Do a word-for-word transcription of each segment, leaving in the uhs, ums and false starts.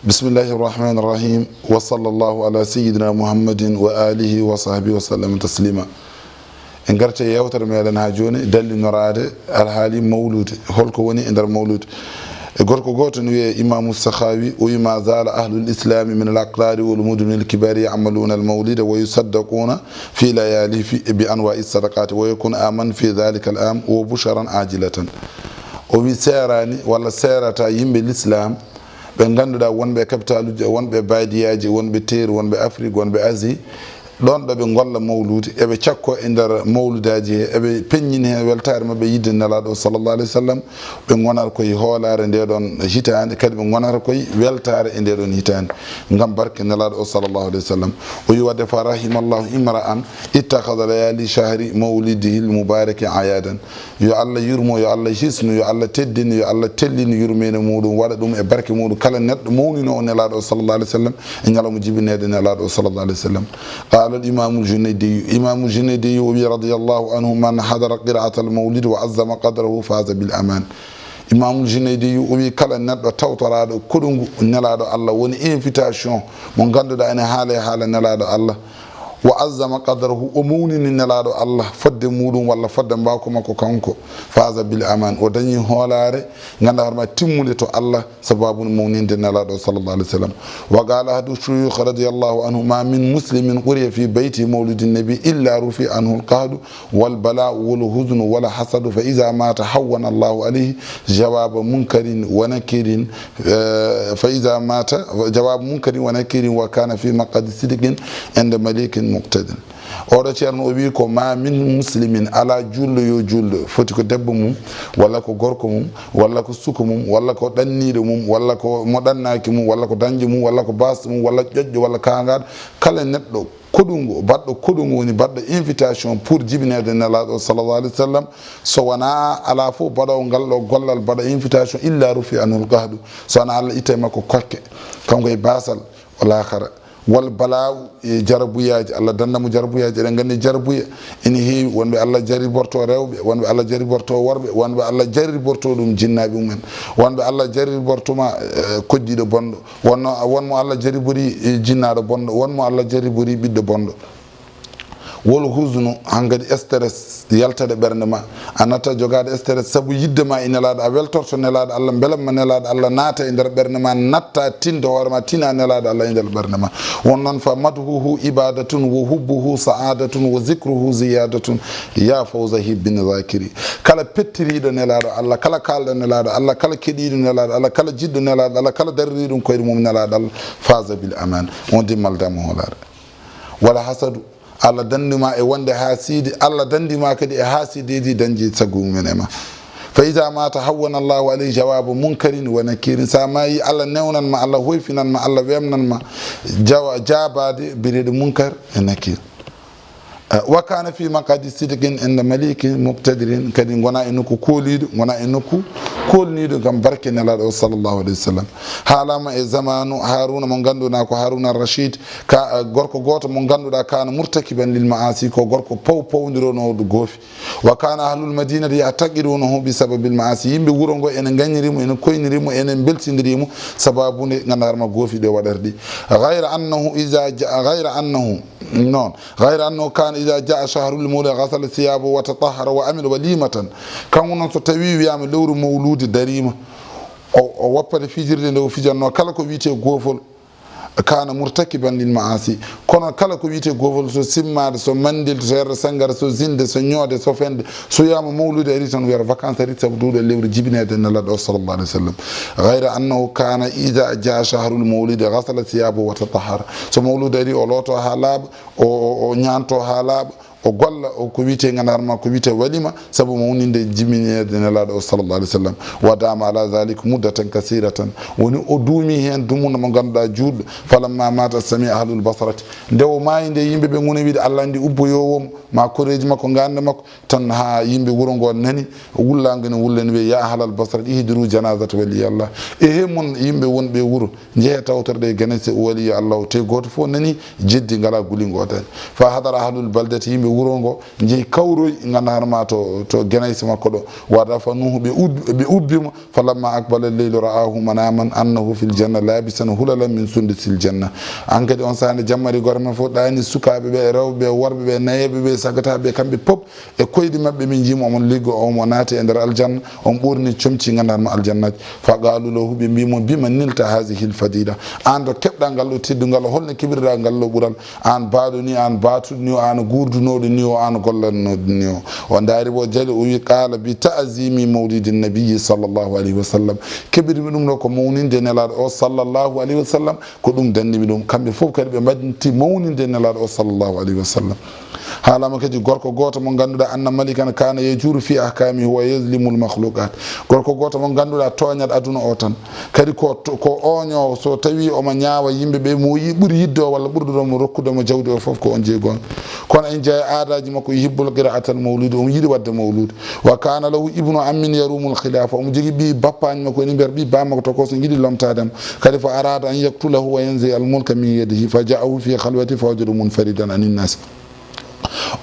Bismillahi irrahmani irrahim. Wa sallallahu ala sayyidina Muhammadin wa alihi wa sahbihi wa sallama taslima. En ngarti e yewtere meɗen ha joni, dallinoraade alhaali mawlude. Holko woni e nder mawlude? E gorko gooto ne wiyee Imaamu Sahawi, o wi: "Ma zala ahlul islami min al aqtari wal muduni al kibari ya'maluna al mawlida wa yusaddaquna fi layalihi bi anwa'i sadaqati wa yakunu aman fi dhalika al am wa busharan ajilatan." O wi seerani walla seerata yimɓe l'islam ɓe ngannduɗaa wonɓe e kapitaluuji, wonɓe e baadiyaji, wonɓe teeru, wonɓe Afrique, wonɓe Asie, ɗon ɗo ɓe ngolla mawluudi, eɓe cakko e nder mawluudaaji he, eɓe peññini heen weltaare maɓɓe yidde Nelaaɗo o sallallahu alayhi wa sallam, ɓe ngonata koye hoolaare nde ɗon hitaande, kadi ɓe ngonata koye weltaare e nde ɗon hitaande, ngam barke Nelaaɗo o sallallahu alayhi wa sallam. O wi waɗde: "Fa rahimallahu imra'an ittakhadha layali shahri mawlidihil mubaraki ayadan." Yo Allah yurmo, yo Allah hisnu, yo Allah teddinu, yo Allah tellinu yurmeende muɗum, waɗa ɗum e barke muɗum. Kala neɗɗo mawninoowo Nelaaɗo o sallallahu alayhi wa sallam e ñalawma jibineede Nelaaɗo o sallallahu alayhi wa sallam. Qala al imamul Junaydiyu, Imamul Junaydiyu o wi radiyallahu anhu: "Man hadara qira'atal mawlid wa azzama qadrahu faza bil aman." Imamul Junaydiyu o wi kala neɗɗo tawtoraaɗo koɗungu Nelaaɗo Allah, woni invitation mo ngannduɗaa ene haala e haala Nelaaɗo Allah, wa azzama qadrahu, o mawnini Nelaaɗo Allah fodde muɗum walla fodde mbawka makko kanko, faza bil aman, o dañi hoolaare, ngannduɗaa hoore ma, timmunde to Allah, sababu mawninde Nelaaɗo sallallahu alayhi wa sallam. Wa qala ahadu shuyukh radiyallahu anhu: "Ma min muslimin quriya fi bayti mawlidin nabi illa rufi anhu al qahdu wal bala'u wal huznu wal hasadu, fa iza mata hawwana Allahu alayhi jawaba munkarin wa nakirin, eh, fa iza mata jawaba munkarin wa nakirin wa kana fi maqadi sidqin inda malikin muqtadin." Oɗo ceerno o wi ko: "Ma min muslimin, ala juulɗo yo juulɗo, foti ko debbo mum, walla ko gorko mum, walla ko suka mum, walla ko ɗanniiɗo mum, walla ko mo ɗannaaki mum, walla ko dañjo mum, walla ko baasɗo mum, walla ƴoƴɗo, walla kaangaaɗo, kala neɗɗo koɗungo, baɗɗo koɗungo woni baɗɗo invitation pour jibineede Nelaaɗo sallallahu alayhi wa sallam, so wonaa, alaa fof baɗoowo ngal ɗo gollal, baɗa invitation, illa rufi anhul qahdu, so wonaa Allah itta e makko kokke, kanko e baasal, o laakara. Wal bala'u, e jarabuyaaji, Allah danda mo jarabuyaaji. Eɗen nganndi jarabuya ene heewi, wonɓe Allah jariborto rewɓe, wonɓe Allah jariborto worɓe, wonɓe Allah jariborto ɗum jinnaaɓe mumen, wonɓe Allah jariborto ma, eh, koddiiɗo bonɗo, wonno, won mo Allah jaribori, eh, jinnaaɗo bonɗo, won mo Allah jaribori ɓiɗɗo bonɗo. Wol husnu, hankadi stress yaltata ɓernde ma, a natta jogaade stress sabu yidde ma e Nelaaɗo, a weltorto Nelaaɗo Allah, mbelamma Nelaaɗo Allah naata e nder ɓernde ma, natta tinde hoore ma, tina Nelaaɗo Allah e nder ɓernde ma. Won noon, fa madhuhu ibadatun wa hubbuhu sa'adatun wa zikruhu ziyadatun, ya fawza hibbin zakiri. Kala pettiriiɗo Nelaaɗo Allah, kala kaalɗo Nelaaɗo Allah, kala keɗiiɗo Nelaaɗo Allah, kala jiɗɗo Nelaaɗo Allah, kala daririiɗo koyɗe mum Nelaaɗo Allah, faza bil aman, on dimmal dama hoolaare. Wala hasadu, Allah dandi ma e wonde haasiidi, Allah dandi ma kadi e haasiideeji dañji sago mumen e ma. Fa iza mata hawwana Allahu alayhi jawaba munkarin wa nakirin. Sa maayi, Allah newnan ma, Allah hoyfinan ma, Allah wemnan ma jawa-, jaabaade bireeɗo munkar e nakir. Eh, wa kana fi maqadi sidqin inda malikin muqtadirin, kadi ngona e nokku kooliiɗo, ngona e nokku koolniiɗo ngam barke Nelaaɗo o sallallahu alayhi wa sallam. Haalama e zamanu Haruna mo ngannduɗaa ko Haruna Rashid, ka, eh, gorko gooto mo ngannduɗaa kana murtakiban lil ma'asi, ko gorko paw pawndironooɗo goofi. Wa kana ahlul madinati ya'taqidunahu bi sababil ma'asi. Yimɓe wuro ngo ene ngañiri mo, ene koyniri mo, ene mbeltindiri mo sababu nde ngannduɗaa ma goofi ɗe waɗata ɗi. Ghayra annahu iza ja-, ghayra annahu, noon, ghayra annahu kana iza jaa shahrul mawlid ghasala thiyabahu wa tatahhara wa amila walimatan. Kanko noon so tawi wiyama lewru mawludi darima, o, o woppata fijirde nde o fijanno kala ko wiyete goofol. Kana murtakiban lil ma'asi. Kono kala ko wiyete goofol, so simmaade, so manndilde, so yarde sanngara, so zinde, so ñoode, so fende, so wiyama mawlude ari tan, wiyata vacances ari, sabu ɗum ɗo lewru jibineede Nelaaɗo o sallallahu alayhi wa sallam. Ghayra annahu kana iza jaa shahrul mawlidi ghasala thiyabahu wa tatahhara. So mawlude ari, o looto ha laaɓa, o, o, o ñaanto ha laaɓa, o golla, o ko wiyete ngannduɗaa ma, ko wiyete walima, sabu mawninde jibineede Nelaaɗo o sallallahu alayhi wa sallam. Wa dama ala zalik muddatan kasiratan. Woni o duumi heen dumunna mo ngannduɗaa juutɗo. Falamma mata sami ahlul basrati. Nde o maayi nde, yimɓe ɓe ngoni wiide Allah anndi ubboyowom, ma koreeji makko, ngannde makko, tan ha yimɓe wuro ngo nani wullaango ne wulla ne wiya: "Ya ahlal basrati ihdiru janazata waliyallah." E he mon yimɓe wonɓe wuro, njehe tawtorɗe ganese waliyo Allah o. Te gooto fof nani jeddi ngala guli ngootani. Fa hadara ahlul baldati, yimɓe wuro ngo, njehi kawroyi, ganduɗa hoore ma to, to genayse makko ɗo. Wa dafanuhu, ɓe ud-, ɓe ubbi mo. Falamma aqbala al-laylu ra'ahu manaman annahu fil janna labisan hulalan min sundusil janna. An kadi on saaha nde jamma ari, gorko men fof ɗaani, sukaaɓe ɓe, rewɓe ɓe, worɓe ɓe, nayeeɓe ɓe, sagataɓe ɓe, kamɓe pop e koyɗi maɓɓe min njiimo omon liggo, omo naati e nder aljanna, on ɓorni comci ganduɗa hoore ma aljannaaji. Fa qalu lahu, ɓe mbi mo, bima nilta hadhihi al-fadila? An to keɓɗa ngal ɗo teddungal, holno keɓirɗa ngal ɗo ɓural? An baaɗo ni, an baatuɗo ni, an guurdunooɗo ni o, an gollanooɗo ni o. O ndaari mo, o jali, o wi, qala bi ta'zimi mawlidin nabiyyi sallallahu alayhi wa sallam. Keɓirmi ɗum ɗo ko mawninde Nelaaɗo o sallallahu alayhi wa sallam, ko ɗum danndimi ɗum. Kamɓe fof kadi ɓe mbaɗti mawninde Nelaaɗo o sallallahu alayhi wa sallam. Haalama kadi gorko gooto mo ngannduɗaa, anna malikan kana yajuru fi ahkamihi wa yazlimu al-makhluqat. Gorko gooto mo ngannduɗaa tooñat aduna o tan. Kadi ko, ko ooñoowo, so tawi omo ñaawa yimɓe ɓe, mo yi-, ɓuri yidde o walla ɓurduɗo mo rokkude mo jawdi o fof, ko on jeyi goonga. Kono en jeeya aadaaji makko, yuhibbul qira'atal mawludi, omo yiɗi waɗde mawludu. Wa kana lahu ibnu ammin yarumul khilafa, omo jogii ɓii bappaani makko, ene mbiyata ɓii baa makko tokoso, yiɗi lomtaade mo. Kadi fa arada an yaqtulahu wa yanzi al mulka min yadihi, fa ja'ahu fi khalwati fa wajadu munfaridan anin nas.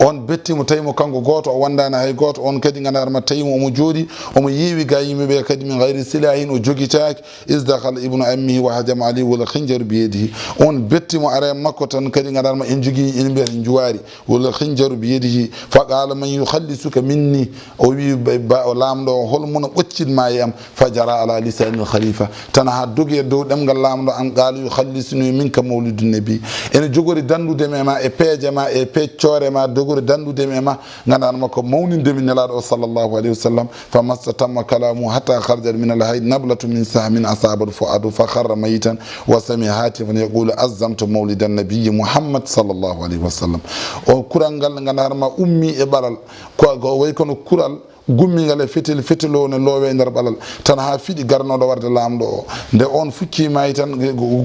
On betti mo, tawi mo kanko gooto, o wondaani hay gooto. On kadi ganduɗa hoore ma tawi mo omo jooɗi, omo yeewi ga yimɓe ɓe kadi min gayri silahin, o jogitaaki. Is dakhala ibnu ammihi wa hajama alayhi wal khinjaru bi yadihi. On betti mo, ara e makko tan kadi ganduɗa hoore ma en jogii, ene mbiyata njuwaari, wal khinjaru bi yadihi. Fa qala man yukhallisuka minni? O wi, ba, ba, o laamɗo o, hol mo no ɓoccit ma e am? Fa jara ala lisanil khalifa, tan ha dogi e dow ɗemngal laamɗo an, qala yukhallisuni minka mawlidun nabi. Ene jogori dandude mi e ma e peeje ma, e peccoore ma, dogori dandude mi e ma, ganduɗa hoore ma ko mawninde mi Nelaaɗo o sallallahu alayhi wa sallam. Fa mastatamma kalamuhu hatta kharajat min al hayd nablatu min sahmin asabat fuadu fa kharra mayitan wa sami'a hatifan yaqulu azzamta mawlidan nabiyyi Muhammad sallallahu alayhi wa sallam. O kural ngal ganduɗa hoore ma ummi e ɓalal, ko, ko wayi kono kural gummingal e fetel, fetel o ne loowe e nder ɓalal, tan ha fiɗi garnoɗo warde laamɗo o. Nde on fucci maayi tan,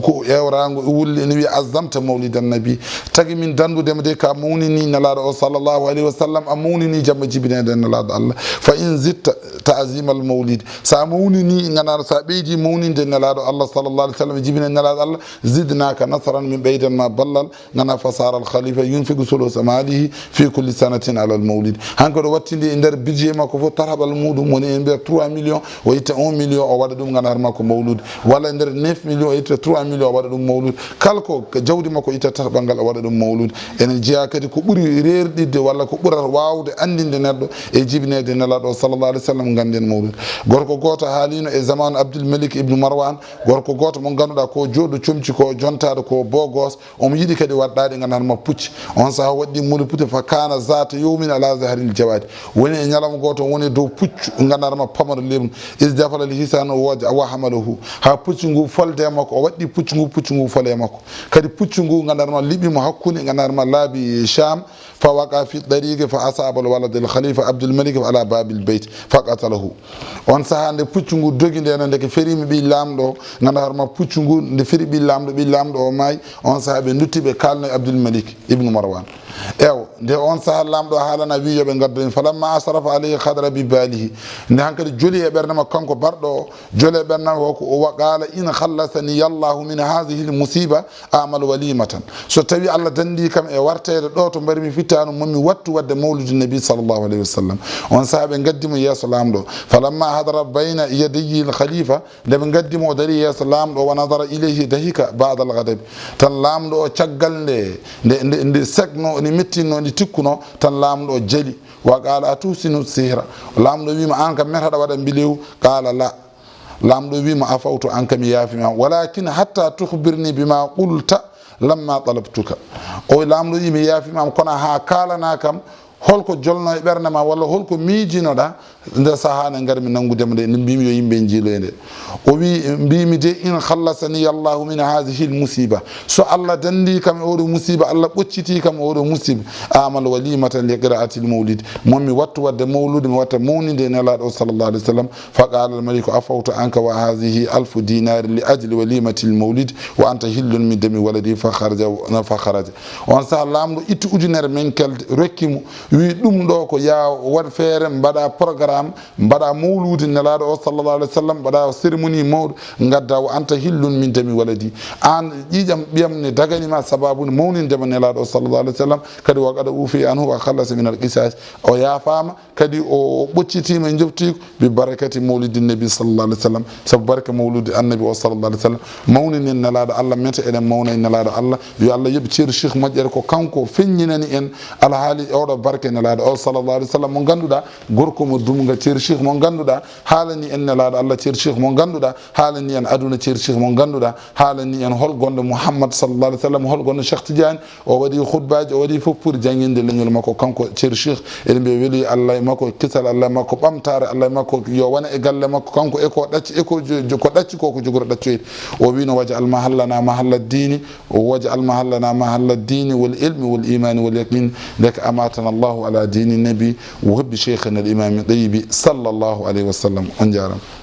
ko ewrango e wulli, ene wiya, "Azzamta mawlidan nabi." Tagi min dandude mo de, ka mawnini Nelaaɗo o sallallahu alayhi wa sallam, a mawnini jamma jibinede Nelaaɗo Allah. Fa in zitta ta'zimal mawlid, sa mawnini, ganduɗa, sa ɓeydi mawninde Nelaaɗo Allah sallallahu alayhi wa sallam, jibinede Nelaaɗo Allah, zidnaka nasran, min ɓeydan ma ballal. Ganduɗa, fa sara al khalifa yunfiqu sulusa malihi fi kulli sanatin ala al mawlid. Hanko ɗo wattindi e nder budget makko fof, tarhaɓal muɗum woni e nder trois millions, o itta un million, o waɗa ɗum ganduɗa hoore ma ko mawlud. Walla e nder neuf millions, o itta trois millions, o waɗa ɗum mawlud. Kala ko jawdi makko itta tarhaɓal ngal, o waɗa ɗum mawlud. Enen jeeya kadi ko ɓuri rerɗinde walla ko ɓurata wawde andinde neɗɗo e jibinede Nelaaɗo o sallallahu alayhi wa sallam, ganden mawlud. Gorko gooto haalino e zamanu Abdul Malik ibnu Marwan, gorko gooto mo ganduɗa ko jooɗo comci, ko jontaɗo, ko beau gosse, omo yiɗi kadi waɗɗaade ganduɗa hoore ma pucci. On saaha o waɗɗi moli pucci, fa kana zata yawmin ala zahril jawadi. Woni e ñalawma gooto, woni e dow puccu ganduɗa hoore ma pamaro lewru. Is dafala al hisan wa, wa hamalahu. Ha puccu ngu folde e makko, o waɗɗi puccu ngu, puccu ngu fole e makko. Kadi puccu ngu ganduɗa hoore ma liɓi mo hakkunde ganduɗa hoore ma laabi Sham, fa waqa fi tariqi fa asaba al walad al khalifa Abdul Malik ala babil bayt fa qatalahu. On saaha nde puccu ngu dogi nde, no ndeke ferimi ɓiy laamɗo o, ganduɗa hoore ma puccu ngu nde feri ɓiy laamɗo, ɓiy laamɗo o maayi. On saaha ɓe ndutti, ɓe kalno e Abdul Malik ibnu Marwan. Ew, nde on saaha laamɗo o haalana wi yo ɓe ngaddoyin. Falamma asrafa alayhi khadara bi balihi. Nde hankadi joli e ɓernde makko kanko barɗo o, joli e ɓernde makko o, wa qala in khallasani Allahu min hadhihi al musiba, amal walimatan. So tawi Allah dandi kam e warteede ɗo to mbarmi fittaanu, momi wattu waɗde mawlidi nabi sallallahu alayhi wa sallam. On saaha ɓe ngaddi mo yeeso laamɗo. Falamma hadara bayna yadayi al khalifa, nde ɓe ngaddi mo o dari yeeso laamɗo, wa nadara ilayhi dahika ba'da al ghadab. Tan laamɗo o caggal nde, nde, nde, nde sekno, nde mettinno, nde tikkuno, tan laamɗo o jali. Wa qala atuhsinu sihra. Laamɗo wi mo, an kam meta aɗa waɗa mbilewu? Qala la. Laamɗo wi mo, afawtu anka, mi yaafi ma, walakin hatta tukhbirni bima qulta lamma talabtuka. O laamɗo wi, mi yaafi ma, kono ha kaalana kam holko jolno e ɓernde ma, walla holko miijinoɗa nde saaha nde ngarmi nangudema nde, nde mbimi yo yimɓe jiiloye nde. O wi, mbimi de, in khallasani Allahu min hadhihi al musiba, so Allah dandi kam e oɗo musiba, Allah ɓocciti kam e oɗo musiba, amal walimatan li qira'ati al mawlid, momi wattu waɗde mawlud, mi watta mawninde e Nelaaɗo o sallallahu alayhi wa sallam. Fa qala al maliku afawtu anka wa hadhihi alfu dinarin li ajli walimati al mawlid wa anta hillun min dami waladi, fa kharaja, fa kharaja. On saaha laamɗo itti ujunere menkelde rokki mo, Wi ɗum ɗo ko yaa waɗ feere, mbaɗa programme, mbaɗa mawluudi Nelaaɗo o sallallahu alaihi wasallam, mbaɗa cérémonie mawɗo, ngadda: "Wa anta hillun min dami waladi." Aan ƴiiƴam ɓiyam ne dagani ma sababu ne mawnindema Nelaaɗo o sallallahu alaihi wasallam, kadi: "Wa qad ufi anhu wa khallasa min al-qisas." O yaafaama, kadi o ɓoccitiima e njoftiigu bi barakati mawlidi nabi sallallahu alaihi wasallam. Sabu barke mawludi annabi o sallallahu alaihi wasallam, mawninen Nelaaɗo Allah, mete eɗen mawna e Nelaaɗo Allah. Yo Allah yoɓ Ceerno Cheikh moƴƴere, ko kanko feññinani en alhaali oɗo barke Nelaaɗo o sallallahu alaihi wasallam, mo ngannduɗaa gorko mo dumga, Ceerno Cheikh mo ngannduɗaa haalani en Nelaaɗo Allah, Ceerno Cheikh mo ngannduɗaa haalani en aduna, Ceerno Cheikh mo ngannduɗaa haalani en hol gonɗo Muhammad sallallahu alaihi wasallam, hol gonɗo Cheikh Tidiane. O waɗi khutbaaji, o waɗi fof pour jannginde leñol makko, kanko Ceerno Cheikh. Eɗen mbiya weli Allah e makko, kisal Allah e makko, ɓamtaare Allah e makko, yo wone e galle makko, kanko e ko ɗacci, e ko jo-, jo-, ko ɗacci ko, ko jogori ɗaccoyde. O wino: "Waj'al mahallana mahalla dini, waj'al mahallana mahalla dini wal ilmi wal imani wal yaqin, laka amatana Allahu ala dini nabi wa hubbi shaykhina al imami tayyibi sallallahu alaihi wasallam." On jaaraama.